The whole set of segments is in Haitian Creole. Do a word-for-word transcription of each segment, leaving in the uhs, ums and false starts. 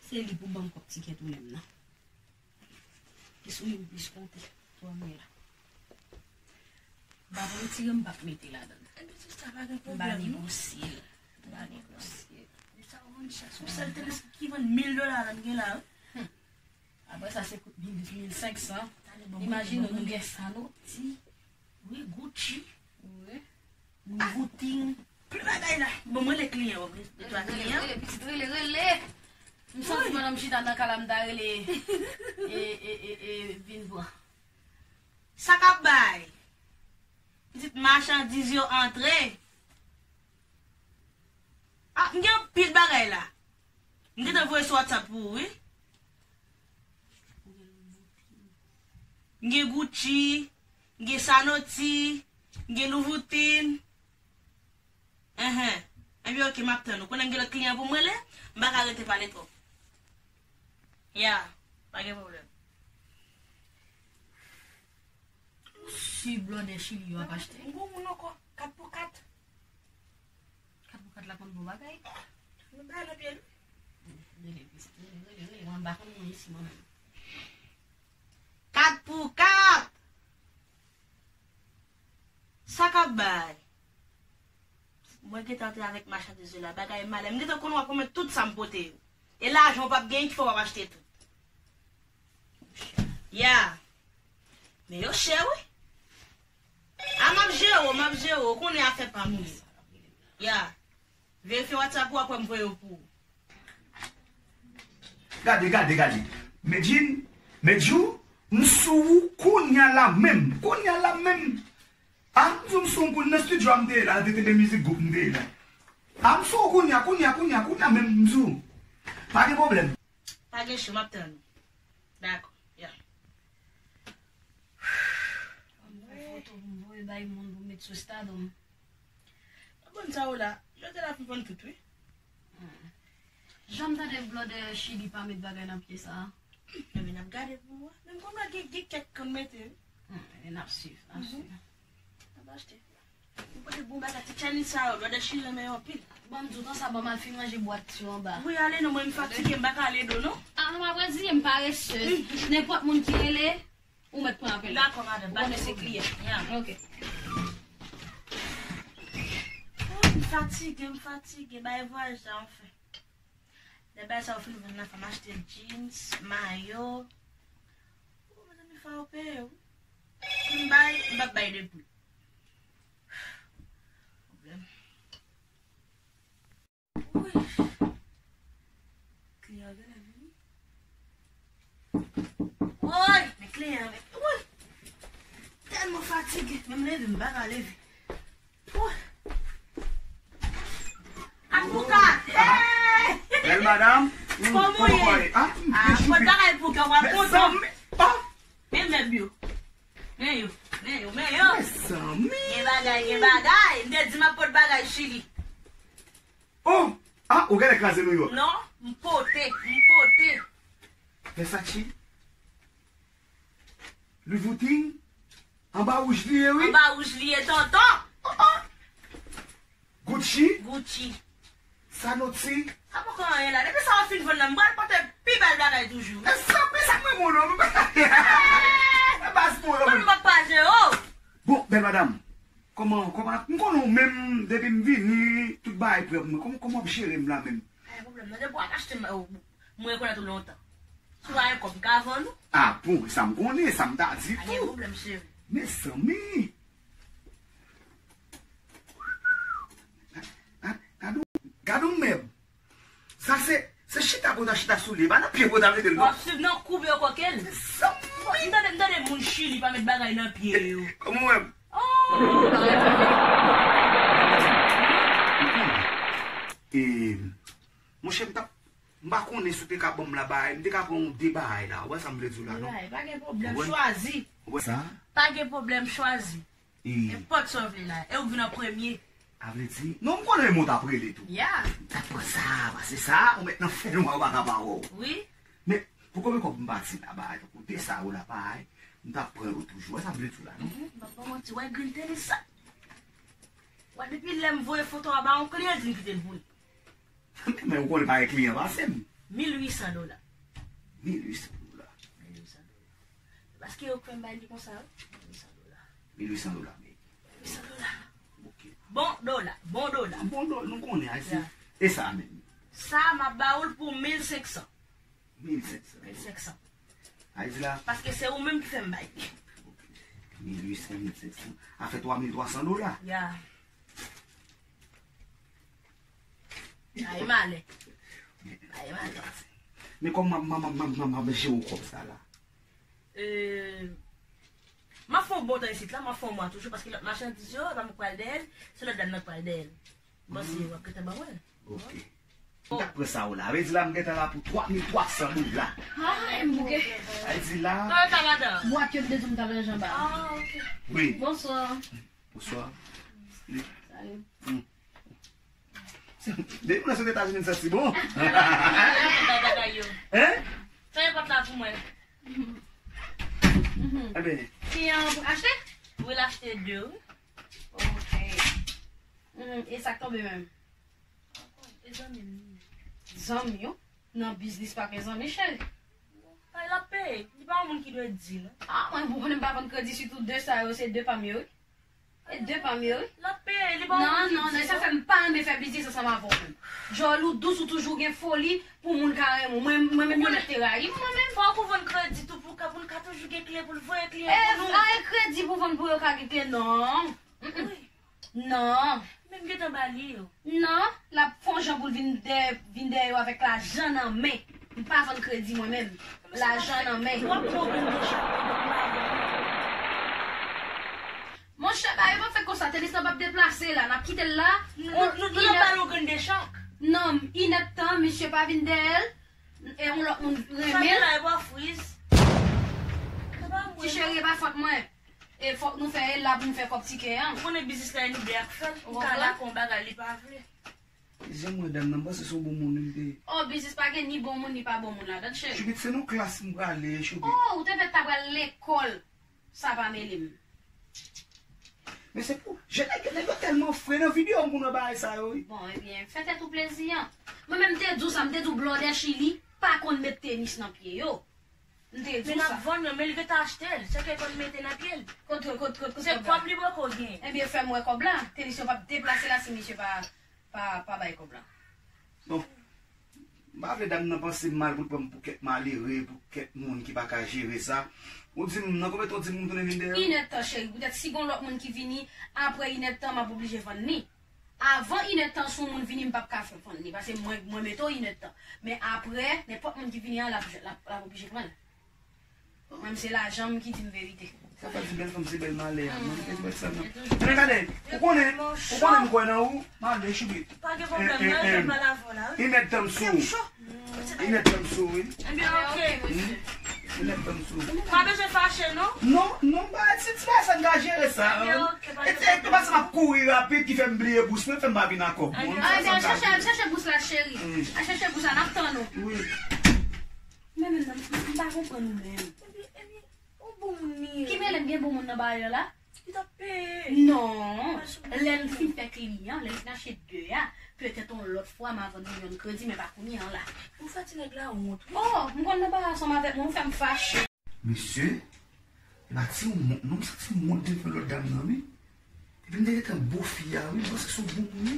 Se li pou ban m kòb tikèt ou menm nan. Ki sou li m plis konte. Twa mil la. M pa pou retire, m p ap mete ladan. Epi sista pa gen pwoblèm non. M pa negosye l. M pa negosye l. Sa w vann chè. Sou sèl teleskòp ki vann mil dola la m gen la wi. Apre sa se kout mil, mil senk san. Imajine nou gen Sanotti. Wi, Gucci. Wi. Louis Vuitton. Pli bagay la. Bon, mwen le kliyan, ok. De twa kliyan. Rele, pitit, rele, rele. M santi pandan m chita nan kay la, m ta rele. E, e, e, e, vin pran. Sa k ap bay? Pitit machandiz yo antre. Ah, m gen anpil bagay la. M gentan voye sou WhatsApp pou ou, wi. M gen Gucci, m gen Sanotti, m gen Louboutin. Enhen. Ebyen, ok, m ap tann ou. Konnen m gen lòt kliyan pou m rele, m pa ka rete pale twòp. Ya, pa gen pwoblèm. Si blòdè Chili yo ap achte. M gon moun ankò, kat pou kat. Kat pou kat la konn bon bagay. Mwen bay nan pye l. Rele, rele, rele, rele, mwen m pa konn moun isi mwen menm. Kat pou kat! Sa k ap bay? Mwen gentan antre avèk machandiz yo la, bagay malè. M gentan konn w ap remèt tout sa m pote yo. E lajan w p ap genyen ki fè w ap achte tout. Ya. Men yo chè wi. A m ap jere w, m ap jere w, ou konnen afè pa m yo. Ya. Verifye WhatsApp ou apre m voye yo pou ou. Gade, gade, gade. Medjin, Medjou, m sou ou kounye a la menm. Kounye a la menm. A, m di w m sou ou kounye a nan estidyo a m te ye la, nan T T B Music Group m te ye la. A, m sou ou kounye a, kounye a, kounye a, kounye a menm m sou ou. Pa gen pwoblèm. Pa gen cho, m ap tann ou. Dakò, ya. Ban m fè foto pou m voye bay moun pou m met sou Instagram. Bon, sa ou la, yo te la pou vann tout, wi. Hmm. Jan m tande blòdè Chili pa met bagay nan pye sa a. Ebyen, n ap gade pou wè. Menm konn wè gen, gen kèk k konn mete, wi. Hmm, ebyen, n ap swiv, n ap swiv. N ap achte. Ou pote bon bagay, ti Chinese sa yo, blòdè Chili renmen yo anpil. Ban m di w, tan sa ban m al fin ranje bwat yo anba. Wi, ale non, mwen m fatige, m pa ka ale do, non. A, non, m ap reziye m parese. Nenpòt moun ki rele, ou mèt pran apèl. Dakò, madanm, pa gen pwoblèm. Ya. Ok. Oh, m fatige, m fatige, bay vwayaj la, anfen. Lè bagay sa yo fin vann nan, fò m achte jeans, mayo. Oh, mezanmi, fò yo peye, wi. Si m bay, m p ap bay de pri. Pwoblèm. Wi. Kliyan genlè vini. Woy, men kliyan, men, woy. Tèlman fatige, menm leve, m pa ka leve. Woy. An tou ka, hey! Bèl madanm. Kòman w ye? Ah, m byen chouke. Kot bagay pou kè w pral kontan. Mezanmi. Oh. Men mèb yo. Men yo, men yo, men yo. Mezanmi. Gen bagay, gen bagay. M te di m ap pot bagay Chili. Oh! Ah, ou genlè kraze New York. Non, m pote, m pote. Versace. Louis Vuitton. Anba wouj li ye, wi. Anba wouj li ye, tonton. Oh, oh. Gucci. Gucci. Sanotti. Sa poko anyen la. Depi sa w fin vann nan, m pral pote pi bèl bagay toujou. Mezanmi, sa k mwen moun, non. Bas moun, non. Ban m pa jere w. Bon, bèl madanm. Kòman, kòman, m konnen w menm, depi m vini, tout bagay prè pou mwen. Kòman, kòman w ap jere m la menm? Pa gen pwoblèm, non, depi w ap achte m, mwen rekonèt ou lontan. Si w pa gen kòb, m ka vann ou. Ah bon, sa m konnen, sa m ta di tou. Pa gen pwoblèm, cheri. Mezanmi! Gad, gad, gad yon mèb. Sa se, se chita pou w ta chita sou li, e pa nan pye pou w ta mete l, non. W ap swiv nan koube yo koke l. Mezanmi! M tande, m tande moun Chili pa met bagay nan pye yo. Kòman w wè m? Oh! E, monchè, m t ap, m pa konnen si w te ka ban m la bagay, m te ka pran yon de bagay la. Ou wè sa m vle di w la, non? Bagay, pa gen pwoblèm, chwazi. Ou wè sa? Pa gen pwoblèm, chwazi. E nenpòt sa w vle la. E ou k vin an premye. A vle di, non, m konnen men w t ap rele tou. Ya. M t ap pran sa, pase sa, ou mèt nan fènwa, ou pa ka pa wè w. Wi. Men, pou konbyen kòb m pati la, bay, tankou de sa yo la, bay, m t ap pran yo toujou. Wè sa m vle di w la, non? Mhm, m p ap ba w manti, wè grenn tenis sa. Wè, depi lè m voye foto a ba yon kliyan, di m kite l pou li. Men ou konnen pa gen kliyan pase m. Mil uit san dola. Mil uit san dola. Mil uit san dola. Paske yo kwè m bay li konsa, wi. Mil uit san dola. Mil uit san dola, men. Mil uit san dola. Ok. Bon dola, bon dola. Bon dola, nou konnen, Ayiti. Ya. E sa menm. Sa, m ap ba ou l pou mil senk san. Mil senk san. Mil senk san. Ayiti la. Paske se ou menm ki fè m bay li. Ok. Mil uit san, mil senk san. A fè twa mil twa san dola. Ya. Ay, malè. Ay, malè. Men kòman m ap, m ap, m ap, m ap, m ap jere kòb sa la? Euh, m ap fè yon bon tan isit la, m ap fè yon mwa toujou, paske lòt machandiz yo, e pa mwen k pral dèyè l, se lòt dam nan k pral dèyè l. Bon, se w ap gentan ban mwen. Ok. M t ap pran sa w la. Vle di la, m gentan la pou twa mil twa san dola. Ay, m bouke. Vle di la. Sa yo ta ladan? Bwat yo m te di w m t ap ranje anba. Ah, ok. Wi. Bonswa. Bonswa. Salut. Hmm. Depi m nan sot Etazini, m santi bon. Bay bagay yo. Hein? Fè yon pòt la pou mwen. Enben. Ki an pou achte? Wi, l achte de, wi. Ok. Hmm, e sa k tonbe menm? E zanmi m li ye. Zanmi w? Nan biznis pa gen zanmi, cheri. Kay l ap peye. Li pa yon moun ki dwe di, non. Ah, mwen, ou konnen m pa vann kredi, sitou de sa yo, se de pa m yo, wi. E de pa m yo, wi. L ap peye, li pa yon moun ki di, non. Non, non, non, sa fè m pa renmen fè biznis ansanm avè w menm. Jòl ou dous, ou toujou gen foli pou moun ka renmen w. Mwen, mwen menm, yo mèt te rayi m, mwen menm. Fòk ou vann kredi tou pou ka, pou n ka toujou gen kliyan pou n voye kliyan pou nou. E, a, e kredi pou vann pou yo ka gen kliyan, non. Mm, mm. Wi. Non. Men m gentan ba li yo. Non, l ap fè yon jan pou l vin dèyè, vin dèyè yo avèk lajan nan men. M pa vann kredi mwen menm. Lajan nan men. W ap pran yon grenn dechak pandan m pa vann. Monchè, bagay yo p ap fèt konsa. Tenis lan p ap deplase la. N ap kite l la. Nou, nou, nou, nou ap ba l yon grenn dechak. Non, inèdtan, misye pa vin dèyè l. E yon lòt moun renmen l. Sa gen la, e pa friz. Se pa mwen, non. Ti cheri, e pa fòt mwen. E fòk nou fè e la pou nou fè kòb tikè an. Ou konnen biznis la, e nou de ak fè l. Ou konprann? Ou ka lakòz yon bagay li pa vle. Jan m wè dam nan, m panse se yon bon moun li te ye. Oh, biznis pa gen ni bon moun, ni pa bon moun ladan, cheri. Choubit, se nan klas m prale, Choubit. Oh, ou te mèt ta pral lekòl. Sa pa mele m. Men se pou, je nèg, nèg yo tèlman fre nan videyo m pou nou bagay sa yo, wi. Bon, ebyen, fè tèt ou plezi, an. Mwen menm, m te di w sa, m te di w blòdè Chili pa konn met tenis nan pye yo. M te di w sa. Men l ap vann yo, men li gentan achte l. Se ke konn mete nan pye l. Kot, kot, kot, kot, kot kòb la? Se kòb li poko gen. Ebyen, fè m wè kòb la. Tenis yo p ap deplase la si misye pa, pa, pa bay kòb la. Bon. M pa vle dam nan panse m mal pou l pran m pou kèk malere, pou kèk moun ki pa ka jere sa. Ou di m nan konbyen tan w di m tounen vin dèyè w? Inèdtan, cheri. Poutèt si gon lòt moun ki vini apre inèdtan, m ap oblije vann li. Avan inèdtan, si yon moun vini, m p ap ka fè vann li, paske mwen, mwen mete w inèdtan. Men apre, nenpòt moun ki vini an, l ap, l ap, l ap oblije pran l. Mwen, se lajan m ki di m verite. Sa pa di bèl fanm, se bèl malè a, non? E bèl sa, non? Men gade, ou konnen, ou konnen m kwè nan ou, malè, Choubit. Pa gen pwoblèm, non, m pral avè w la, wi. Inèdtan m sou ou. Inèdtan m sou ou, wi. Ebyen, ok. Inèdtan m sou ou. Pa bezwen fache, non? Non, non, ba, se ti bagay sa n ka jere sa. Ebyen, ok, pa gen pwoblèm. E, e, e pa sa m ap kouri rapid ki fè m bliye bous mwen, fè m pa vin ak kòb mwen. Ebyen, ok. Al chèche, al chèche bous la, cheri. Al chèche bous la, n ap tann ou. Wi. Men, men, men, m pa konprann ou menm. Ebyen, ebyen, yon bon moun li ye. Ki mele m gen bon moun nan bagay la? Li t ap peye. Non. Lè l fin fè kliyan, lè l fin achte de a, petèt yon lòt fwa, m a vann yon yonn kredi, men pa kounye an la. Ou fè ti nèg la wont, wi. Oh, m konn nan bagay ansanm avèk mwen, ou fè m fache. Mesye, e pa ti wont non, m santi m wont devan lòt dam nan, wi. Epi m te gentan bo fi a, wi, m panse se yon bon moun, wi.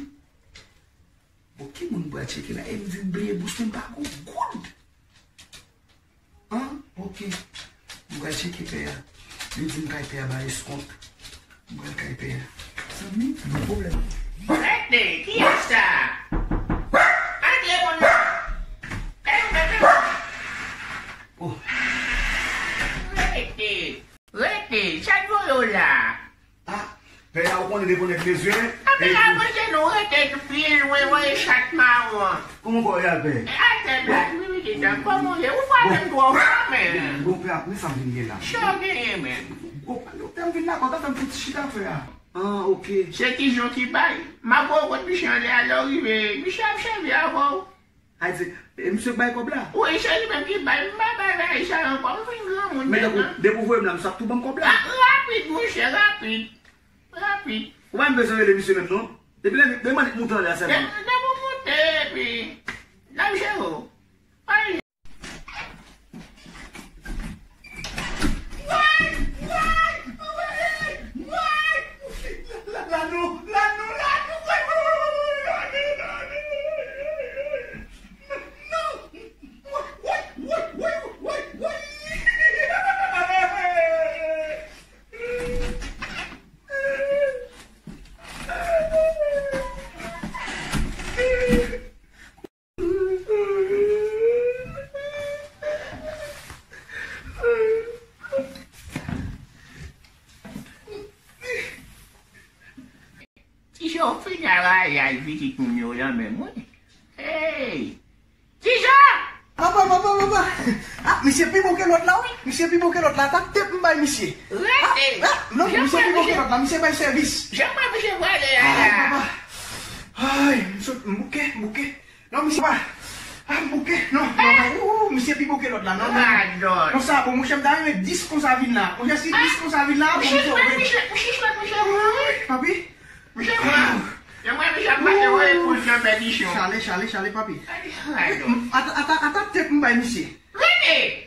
Bon, ki moun m pral tcheke la? E m di m bliye bous mwen, m pa gon goud. An? Ok. M pral tcheke pè a. Li di m kay pè a ba eskont. M pral kay pè a. Zanmi, gon pwoblèm. Rete! Kiyès sa? Antre moun nan! Kay ou mèt la? Oh. Rete! Rete! Sa k voye w la? Ah, pè a, ou konnen depi w nèk bezwen. Apre la, manje nou rete byen lwen, wè, chat mawon. Kòman kò w ye a, pè? E atè plat, wi, wi, dedan. Kòman w ye? Ou pa menm twò fò, men. Bon, pè a, men sa m vin gen la. Sa w genyen, men? Bon, lè w te m vin la, kòman w fè m fouti chita, pè a? Ah, ok. Se Kijon ki bay. M ap voye w kot misye anlè a, lè w rive, misye ap sèvi avè w. Ay, se, e misye k bay kòb la? Wi, se li menm ki bay. M pa bay bagay sa yo ankò. M vin granmoun mentnan. Men tankou, depi w voye m la, misye ap tou ban m kòb la? Ah, rapid, monchè, rapid. Rapid. Ou pa menm bezwen rele misye menm, non? Depi lè, depi m annik moute anlè a sèlman. Depi, depi w moute, epi, n ap jere w. Ay! Why? Why? Why? Why? La, la, non, la, non, la, non, why, why, why, why, why, why, why, why, why, why, why, why, why, why, why, why? Ti Jan, w fin al ayay pitit moun yo nan men mwen. Hey! Ti Jan! Papa, papa, papa! Ah, misye pi bon ke lòt la, wi. Misye pi bon ke lòt la. Tap tèt m bay misye. Rete! Ah, ah, non, misye pi bon ke lòt la. Misye bay sèvis. Jan mwen misye prale a la. Ay, papa. Ay, m sot, m bouke, m bouke. Non, misye pa. Ah, m bouke. Non, non, non. Ou, ou, misye pi bon ke lòt la. Non, non, non. Non, sa bon, monchè, m ta renmen dis konsa vin la. Monchè, si dis konsa vin la, bon, misye, misye, misye, misye, misye, papi. Misye, mwen, mwen, misye, mwen, mwen, pou l nan pèdisyon. Chale, chale, chale, papi. Ay, ay, non. Ata, ata, ata tèt m bay misye. Rete!